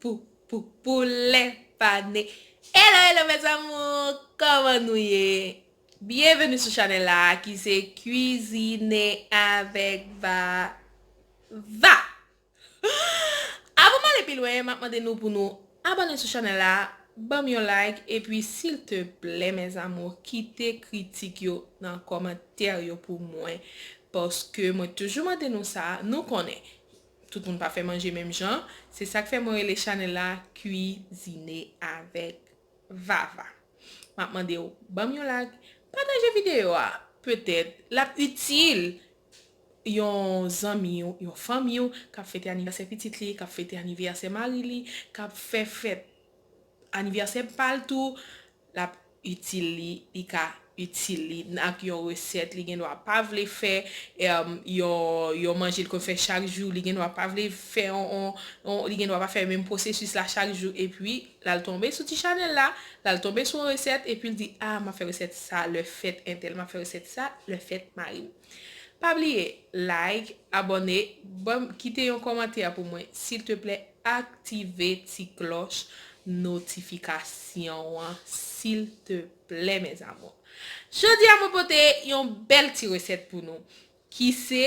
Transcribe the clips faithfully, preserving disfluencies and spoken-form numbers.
pou, pou, poulè pane. Hello, hello, mes amours! Kòman nou ye? Byenveni sou chanèl la ki se Kwizine avèk Va, Va. Avan m ale pi lwen, m ap mande nou pou nou abòne sou chanèl la, ban m yon like, epi silteplè, mes amours, kite kritik yo nan kòmantè yo pou mwen. Paske mwen toujou mande nou sa, nou konnen. Tout moun pa fè manje menm jan. Se sa k fè mwen rele chanèl la Kwizine avèk Vava. M ap mande w, ban m yon like, pataje videyo a. Petèt, l ap itil yon zanmi w, yon fanmi w, k ap fete anivèsè pitit li, k ap fete anivèsè mari li, k ap fè fèt anivèsè pa l tou, l ap itil li, li ka itil li. N ak yon resèt, li gen dwa pa vle fè, em, yon, yon manje l konn fè chak jou, li gen dwa pa vle fè on, on, on, li gen dwa pa fè menm pwosesis la chak jou, epi l al tonbe sou ti chanèl la, l al tonbe sou yon resèt, epi l di, a, m ap fè resèt sa lè fèt entèl, m ap fè resèt sa lè fèt mari m. Pa bliye, like, abòne, ban m, kite yon kòmantè pou mwen, silteplè, aktive ti klòch notifikasyon an, silteplè, mes amours. Jodi a, mwen pote yon bèl ti resèt pou nou, ki se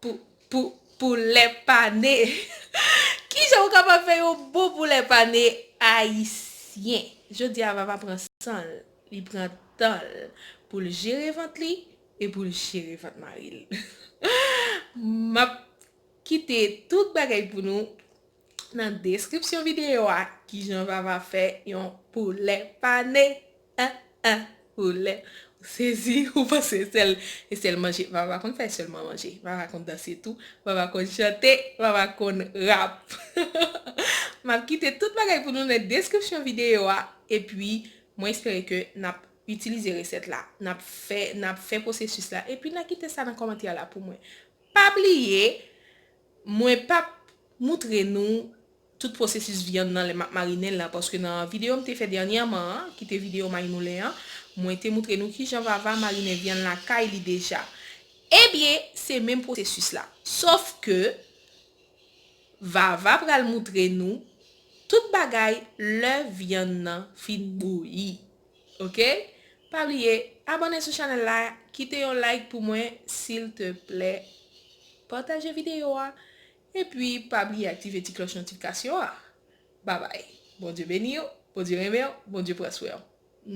pou, pou, poulè pane. Kijan ou kapab fè yon bon poulè pane ayisyen? Jodi a, Vava pran san l, li pran tan l pou l jere vant li e pou l jere vant mari l. M ap kite tout bagay pou nou nan deskripsyon videyo a, kijan Vava fè yon poulè pane. An, an, poulè. Ou sezi, ou panse sèl, e sèl manje. Vava konn fè sèlman manje. Vava konn danse tou. Vava konn chante. Vava konn rap. M ap kite tout bagay pou nou nan deskripsyon videyo a. Epi, mwen espere ke n ap itilize resèt la. N ap fè, n ap fè pwosesis la. Epi, n a kite sa nan kòmantè la pou mwen. Pa bliye, mwen p ap moutre nou tout pwosesis vyann nan lè m ap marinen l la, paske nan videyo m te fè dènyèman an, ki te videyo marimoulen an, mwen te moutre nou kijan Vava marinen vyann lakay li deja. Ebyen, se menm pwosesis la. Sòf ke Vava pral moutre nou tout bagay lè vyann nan fin bouyi. Oke? Pa bliye, abòne sou chanèl la, kite yon like pou mwen, silteplè. Pataje videyo a, epi pa bliye aktive ti klòch notifikasyon an. Babay. Bondye beni w, Bondye renmen w, Bondye pran swen w.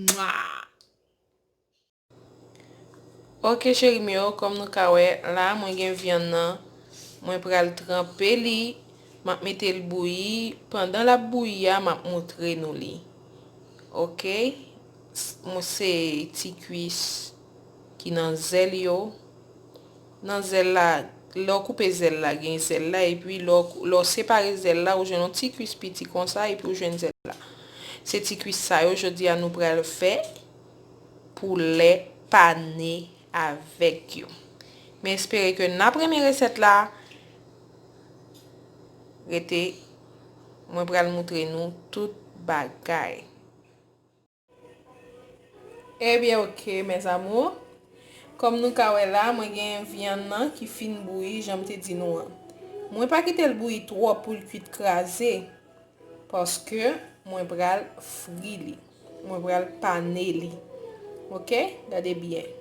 Mwa! Oke, cheri m yo, kòm nou ka wè, la, mwen gen vyann nan. Mwen pral tranpe li. M ap mete l bouyi. Pandan l ap bouyi a, m ap moutre nou li. Oke? S-, mwen se ti kwis ki nan zèl yo. Nan zèl la, lè w koupe zèl la, gen zèl la, epi lè w, lè w separe zèl la, ou jwenn yon ti kwis piti konsa, epi ou jwenn zèl la. Se ti kwis sa yo, jodi a, nou pral fè poulè pane avèk yo. M espere ke n ap renmen resèt la. Rete, mwen pral moutre nou tout bagay. Ebyen, oke, mes amours. Kòm nou ka wè la, mwen gen vyann nan ki fin bouyi, jan m te di nou an. Mwen pa kite l bouyi twòp pou l kwit kraze. Paske mwen pral fri li. Mwen pral pane li. Oke? Gade byen.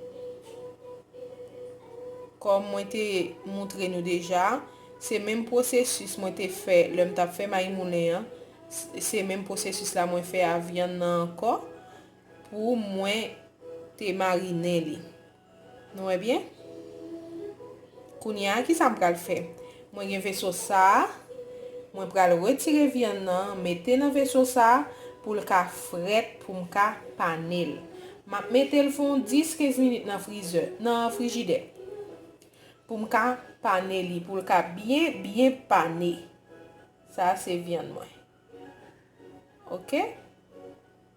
Kòm mwen te moutre nou deja, se menm pwosesis mwen te fè lè m t ap fè marimoulen an. S-, se menm pwosesis la mwen fè a vyann nan ankò pou mwen te marinen li. Nou wè byen? Kounye a, ki sa m pral fè? Mwen gen veso sa a. Mwen pral retire vyann nan, mete nan veso sa a pou l ka frèt, pou m ka pane l. M ap mete l fè yon dis kenz minit nan frizè, nan frijidè. Pou m ka pane li, pou l ka byen, byen pane. Sa a se vyann mwen. Oke?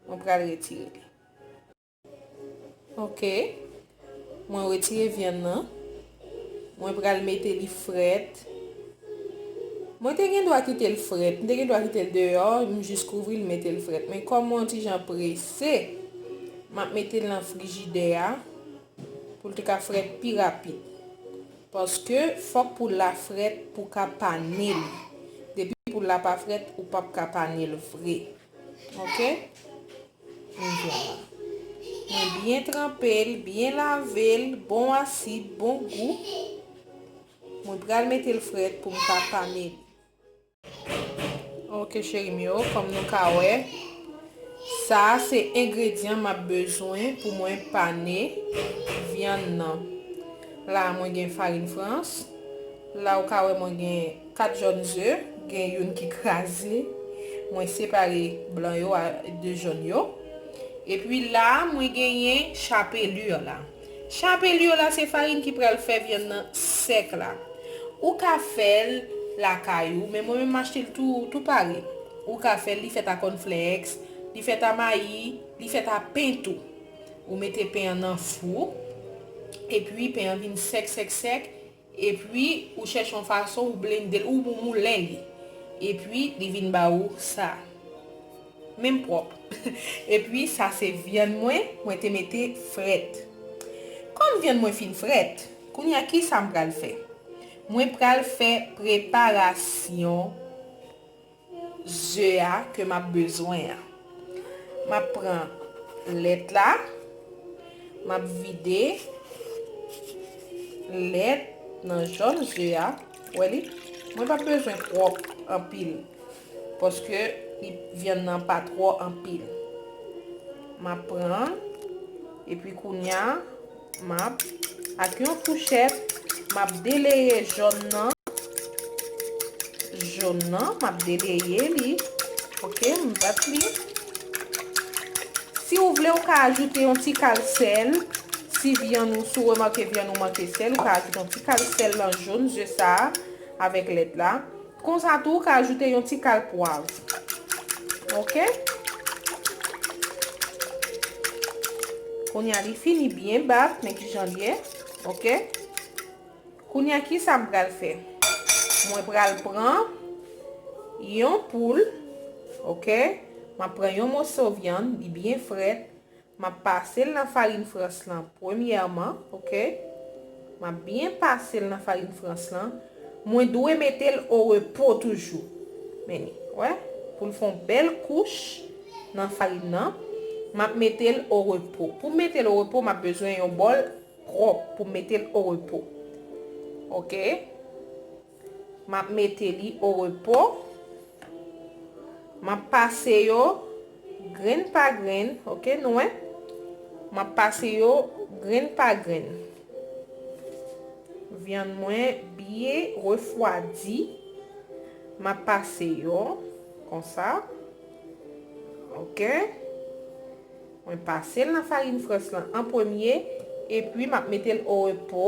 Mwen pral retire li. Oke. Mwen retire vyann nan. Mwen pral mete li frèt. Mwen te gen dwa kite l frèt. M te gen dwa kite l deyò, m jis kouvri l, mete l frèt. Men kòm mwen yon ti jan prese, m ap mete l nan frijidè a pou l te ka frèt pi rapid. Paske fòk poul la frèt pou ka pane li. Depi poul la pa frèt, ou p ap ka pane l vre. Oke? Mwen vyann nan. Mwen byen tranpe l, byen lave l, bon asid, bon gou. Mwen pral mete l frèt pou m ka pane l. Oke, cheri m yo, kòm nou ka wè, sa a se engredyan m ap bezwen pou mwen pane vyann nan. La a, mwen gen farin frans. La, ou ka wè mwen gen kat jòn ze, gen youn ki kraze. Mwen separe blan yo a de jòn yo. Epi la, mwen genyen chapelure la. Chapelure la, se farin ki pral fè vyann nan sèk la. Ou ka fè l lakay ou, men mwen menm m achte l tou, tou pare. Ou ka fè l, li fèt a kònflèks, li fèt a mayi, li fèt a pen tou. Ou mete pen an nan fou, epi pen an vin sèk, sèk, sèk, epi ou chèche yon fason ou blende l, ou, ou moulen li. Epi li vin ba ou sa. Menm pwòp. Epi sa se vyann mwen, mwen te mete frèt. Kòm vyann mwen fin frèt, kounye a ki sa m pral fè? Mwen pral fè preparasyon ze a ke m ap bezwen an. M ap pran lèt la, m ap vide lèt nan jòn ze a. Wè li? Mwen p ap bezwen twòp anpil, paske li, vyann nan pa twò anpil. M ap pran, epi kounye a, m ap, ak yon fouchèt, m ap deleye jòn nan. Jòn nan, m ap deleye li. Oke, m bat li. Si w vle, ou ka ajoute yon ti kal sèl. Si vyann ou, si w remake vyann ou manke sèl, ou ka ajoute yon ti kal sèl nan jòn ze sa a avèk lèt la. Konsa tou, ou ka ajoute yon ti kal pwav. Oke? Kounye a, li fini byen bat, men kijan l ye. Oke? Kounye a, ki sa m pral fè? Mwen pral pran yon poul, oke? M ap pran yon moso vyann, li byen frèt. M ap pase l nan farin frans lan premyèman, oke? M ap byen pase l nan farin frans lan. Mwen dwe mete l o repo toujou. Men li, wè? Pou l fè yon bèl kouch nan farin nan, m ap mete l o repo. Pou m mete l o repo, m ap bezwen yon bòl pwòp pou m mete l o repo. Oke? M ap mete li o repo. M ap pase yo grenn pa grenn, oke, nou wè? M ap pase yo grenn pa grenn. Vyann mwen byen refwadi. M ap pase yo konsa. Oke. Mwen pase l nan farin frans lan an premye, epi m ap mete l o repo.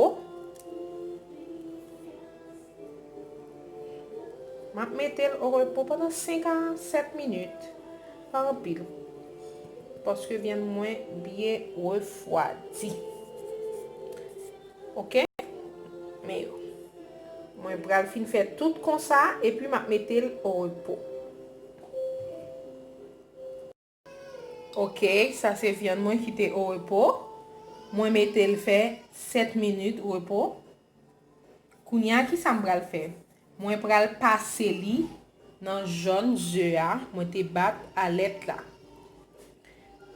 M ap mete l o repo pandan senk a sèt minit. Pa anpil. Paske vyann mwen byen refwadi. Oke? Men yo. Mwen pral fin fè tout konsa, epi m ap mete l o repo. Oke, sa se vyann mwen ki te o repo. Mwen mete l fè sèt minit repo. Kounye a, ki sa m pral fè? Mwen pral pase li nan jòn ze a mwen te bat a lèt la.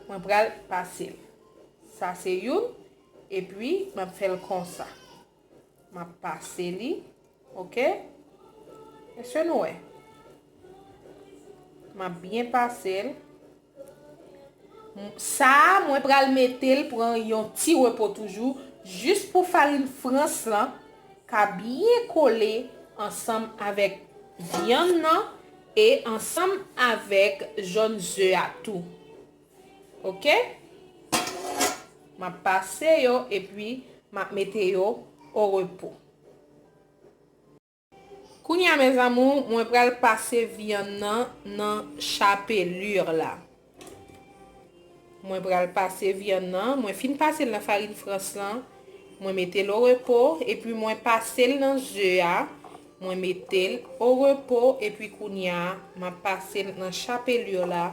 Mwen pral pase l. Sa se youn, epi m ap fè l konsa. M ap pase li, oke? Èske nou wè? M ap byen pase l. Sa a, mwen pral mete l pran yon ti repo toujou, jis pou farin frans lan ka byen kole ansanm avèk vyann nan e ansanm avèk jòn ze a tou. Oke? M ap pase yo epi m ap mete yo o repo. Kounye a, mes amours, mwen pral pase vyann nan nan chapelure la. Mwen pral pase vyann nan. Mwen fin pase l nan farin frans lan. Mwen mete l o repo. Epi mwen pase l nan ze a. Mwen mete l o repo. Epi kounye a, m ap pase l nan chapelure la.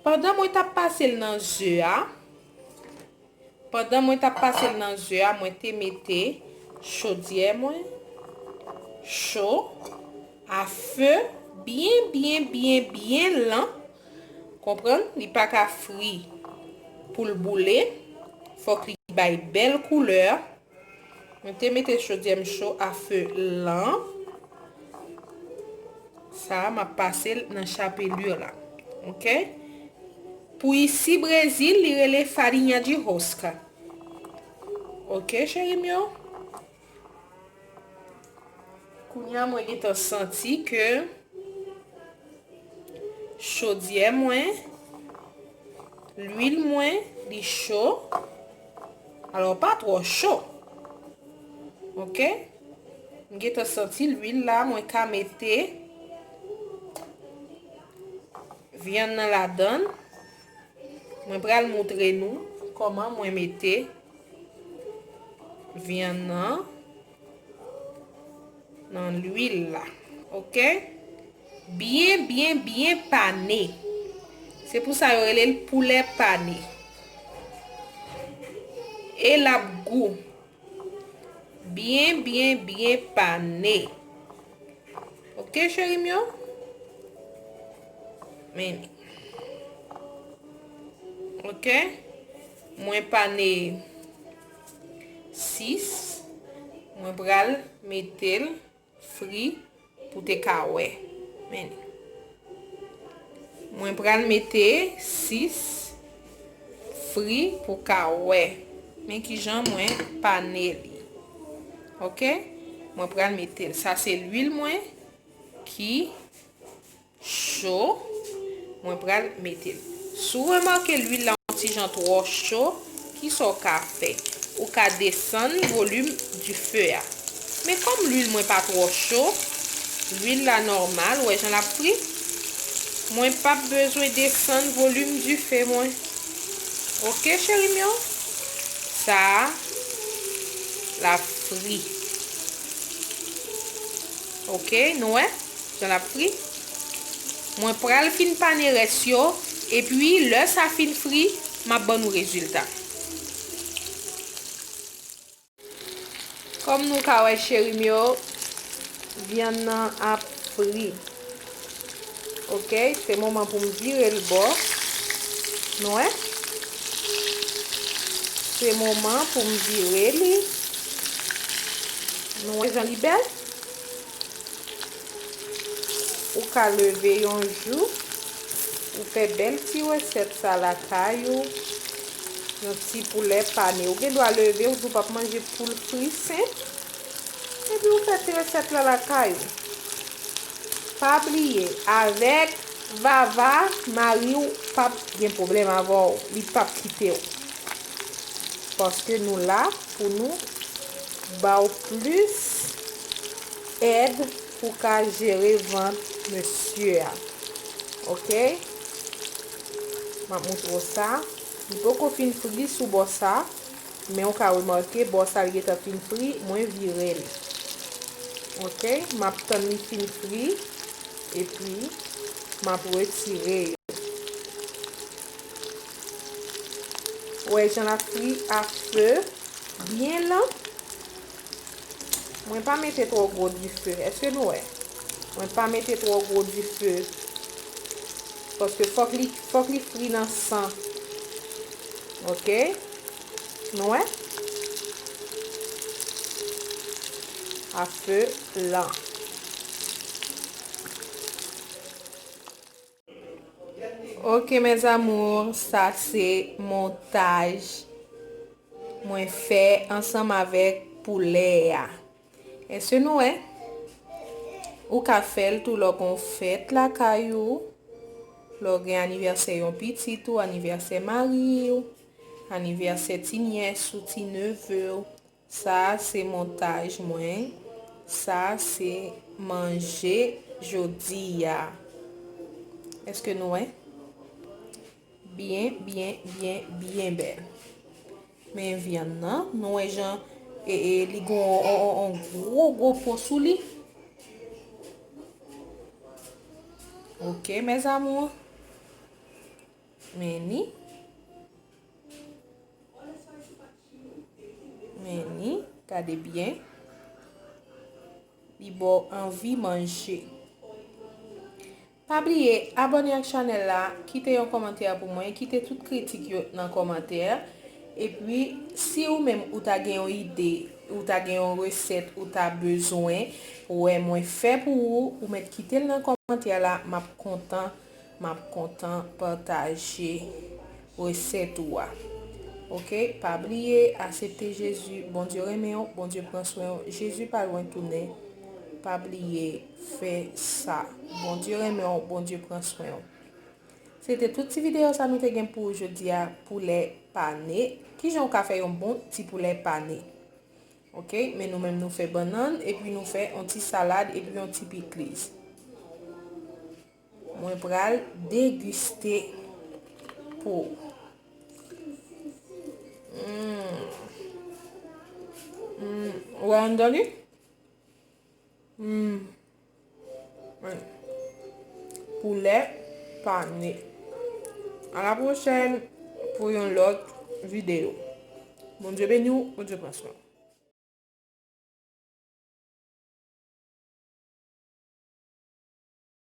Pandan mwen t ap pase l nan ze a, Pandan mwen t ap pase l nan ze a, mwen te mete chodyè mwen cho a fe byen, byen, byen, byen lan. Konprann? Li pa ka fri pou l boule. Fòk li bay bèl koulè. Mwen te mete chodyè m cho a fe lan. Sa a, m ap pase l nan chapelure la. Oke? Pou isi Brezil, li rele farinha de rosca. Oke, cheri m yo? Kounye a, mwen gentan santi ke chodyè mwen, lwil mwen, li cho. Alò, pa twò cho. Oke? M gentan santi lwil la, mwen ka mete vyann nan ladann. Mwen pral moutre nou kòman mwen mete vyann nan nan lwil la. Oke? Byen, byen, byen pane. Se pou sa yo rele l poulè pane. E l ap gou. Byen, byen, byen pane. Oke, cheri m yo? Men. Oke? Mwen pane sis. Mwen pral mete l fri pou te ka wè. Men. Mwen pral mete sis fri pou ka wè. Men kijan mwen pane li. Oke? Mwen pral mete l. Sa se lwil mwen ki cho. Mwen pral mete l. Si w remake lwil la yon ti jan twò cho, kisa w ka fè? Ou ka desann volim dife a. Men kòm lwil mwen pa twò cho, lwil la nòmal, ou wè jan l ap fri, mwen p ap bezwen desann volim dife mwen. Oke, cheri m yo? Sa a, l ap fri. Oke, nou wè jan l ap fri? Mwen pral fin pane rès yo, epi lè sa fin fri, m ap ban nou rezilta. Kòm nou ka wè, cheri m yo, vyann nan ap fri. Oke, se moman pou m vire l bò. Nou wè? Se moman pou m vire li. Nou wè jan li bèl? Ou ka leve yon jou, ou fè bèl ti resèt sa lakay ou. Yon ti poulè pane. Ou gen dwa leve, ou di w p ap manje poul fri senp. Epi ou fè ti resèt la lakay ou. Pa bliye, avèk Vava, mari w p ap gen pwoblèm avè w. Li p ap kite w. Paske nou la pou nou ba w plis èd pou w ka jere vant mesye a. Oke? M ap montre w sa. Li poko fin fri sou bò sa. Men w ka remake, bò sa li gentan fin fri, mwen vire l. Oke, m ap tann li fin fri, epi m ap retire yo. Ou wè jan l ap fri a fe byen lan. Mwen pa mete twò gwo dife. Èske nou wè? Mwen pa mete twò gwo dife. Paske fòk li, fòk li fri nan san. Oke? Nou wè? A fe lan. Oke, mes amours, sa se montaj mwen fè ansanm avèk poulè a. Èske nou wè? Ou ka fè l tou lè w gen yon fèt lakay ou, lè w gen anivèsè yon pitit ou, anivèsè mari w, anivèsè ti nyès ou, ti neve w. Sa a se montaj mwen. Sa a se manje jodi a. Èske nou wè? Byen, byen, byen, byen bèl. Men vyann nan, nou wè jan e, e, li gen yon, yon, yon, yon gwo, gwo po sou li. Oke, mes amours. Men ni. Men ni, gade byen. Li ba w anvi manje. Pa bliye abòne ak chanèl la, kite yon kòmantè pou mwen, kite tout kritik yo nan kòmantè. Epi, si ou menm ou ta gen yon ide, ou ta gen yon resèt ou ta bezwen wè mwen fè pou ou, ou mèt kite l nan kòmantè la, m ap kontan, m ap kontan pataje resèt ou a. Oke, pa bliye asepte Jezi, Bondye renmen w, Bondye pran swen w, Jezi pa lwen tounen. Pa bliye fè sa. Bondye renmen w, Bondye pran swen w. Se te tout ti videyo sa nou te gen pou ou jodi a, poulè pane. Kijan w ka fè yon bon ti poulè pane? Oke, men nou menm nou fè bannann, epi nou fè yon ti salad, epi yon ti pikliz. Mwen pral degiste pou ou. Mm. Mm. Ou wè anndan li? Mm. Poulè pane. A la pwochèn pou yon lòt videyo. Bondye beni w, Bondye pran swen w.